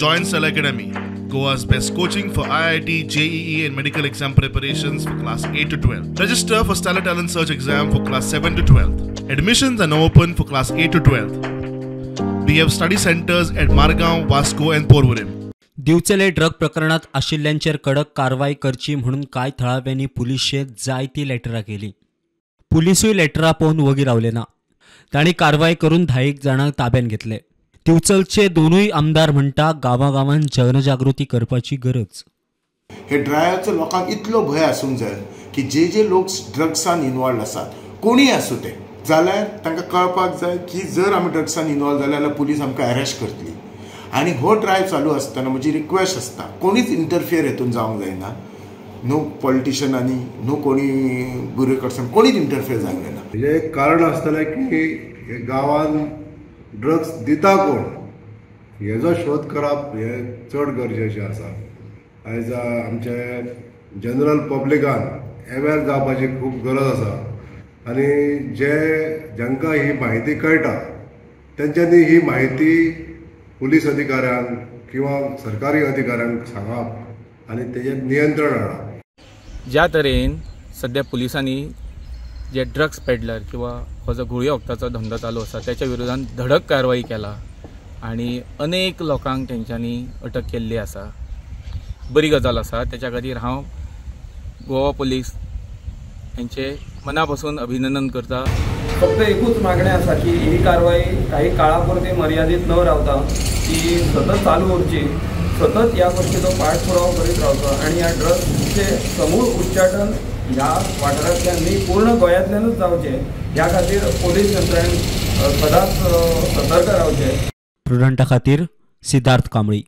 Join Stellar Academy, Goa's best coaching for IIT, JEE and medical exam preparations for class 8 to 12. Register for Stellar Talent Search exam for class 7 to 12. Admissions are now open for class 8 to 12. We have study centers at Margao, Vasco and Porvorim. Divchale drug प्रकरणात आशिल्ल्यांचेर कडक कारवाय करची म्हणून कांय थळाव्यांनी पुलिशेंत जायतीं लेटरां केलीं. पुलिसूय लेटरां पळोवन वगी रावले ना. तांणी कारवाय करून 10 जाणांक ताब्यात घेतले. दिवचलचे दोनूय आमदार म्हणटा गांवागांवान जनजागृती करपाची गरज. हे ड्रायव्हरचो लोकांक इतलो भंय आसूंक जाय की जे जे लोक ड्रग्सान इन्वॉल्व आसात कोणीय आसूं ते, जाल्यार तांकां कळपाक जाय की जर आमी ड्रग्सान इन्वॉल्व जाले जाल्यार पुलीस आमकां अरेस्ट करतली. आनी हो ड्रायव्ह चालू आसतना म्हजी रिक्वेस्ट आसता कोणीच इंटरफियर हेतून जावंक जायना, नो पॉलिटिशन आनी नो कोणी ब्युरोक्रेट्सान कोणीच इंटरफियर जावंक जायना. हेजें एक कारण आसतलें की गांवान ड्रग्स दिता कोण हेजो शोध करप हें चड गरजेचें आसा. आयज आमचे जनरल पब्लिकान अवेर जावपाची खूब गरज आसा आनी जे जांकां ही म्हायती कळटा तेंच्यांनी ही म्हायती पुलीस अधिकाऱ्यांक किंवा सरकारी अधिकाऱ्यांक सांगप आनी तेजेर नियंत्रण हाडप. ज्या तरेन सद्या पुलिसांनी जे ड्रग्स पेडलर किंवा हो जो गुळयो वखदाचो धंदो चालू आसा त्याच्या विरोधान धडक कारवाई केला आनी अनेक लोकांक तेंच्यांनी अटक केल्ली आसा. बरी गजाल आसा. त्याच्या खातीर हांव गोवा पुलीस हेंचे मना पासून अभिनंदन करता. फक्त एकूच मागणें आसा की ही कारवाई काही काळा पुरती मर्यादीत न रावता ती सतत चालू उरची, सतत ह्या गोष्टीचो पाठपुरावो करीत रावचो आनी ह्या ड्रग्सचें समूळ उच्चाटन ह्या वाठारांतल्यान न्ही पूर्ण गोंयांतल्यानूच जावचें ह्या खातीर पोलीस यंत्रणेन सदांच सतर्क रावचें. प्रुडंटा खातीर सिद्धार्थ कांबळी.